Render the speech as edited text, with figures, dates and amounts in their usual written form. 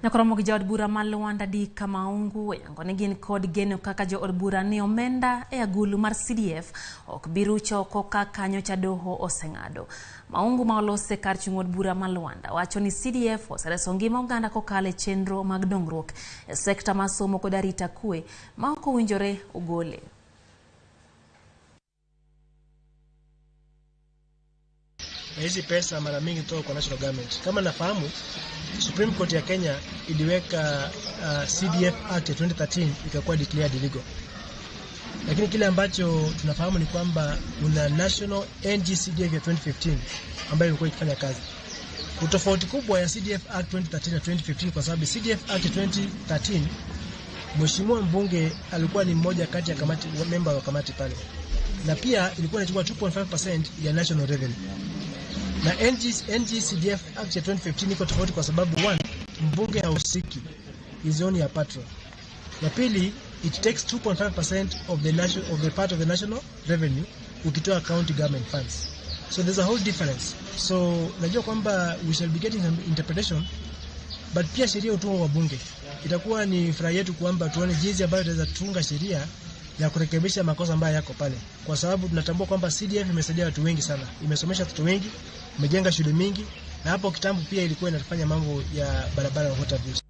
Nyakoromo gi jaod bura ma Luanda D Kamaungu oyango ni gin kod geno kaka jood bura ni omenda e agulu mar CDF ok bi rucho oko kaka nyocha doho oseng'ado. Maungu ma olose kar chung' od bura ma Luanda wacho ni CDF osereso ngima oganda kokalo e chenro mag dongruok e sekta mar somo kod arita kwe ma ok owinjore ogole. Na hizi pesa mara mingi kutoka kwa national government. Kama nafahamu, Supreme Court ya Kenya iliweka CDF Act ya 2013 ikakuwa declared illegal. Lakini kile ambacho tunafahamu ni kwamba kuna National NGCDF ya 2015 ambayo imekuwa ikifanya kazi. Utofauti kubwa ya CDF Act 2013 na 2015 kwa sababu CDF Act 2013 Mheshimiwa mbunge alikuwa ni mmoja kati ya kamati, member wa kamati pale, na pia ilikuwa inachukua 2.5% ya national revenue. Na NGCDF Act ya 2015 iko tofauti kwa sababu one, mbunge hahusiki, is only a patron. Ya pili, it takes 2.5% of the national, of the part of the national revenue ukitoa county government funds. So there's a whole difference. So najua kwamba we shall be getting some interpretation, but pia sheria hutungwa kwa bunge. Itakuwa ni furaha yetu kwamba tuone jinsi ambayo tutaweza tunga sheria ya kurekebisha makosa ambayo yako pale, kwa sababu tunatambua kwamba CDF imesaidia watu wengi sana, imesomesha watoto wengi, imejenga shule mingi, na hapo kitambo pia ilikuwa inafanya mambo ya barabara na water views.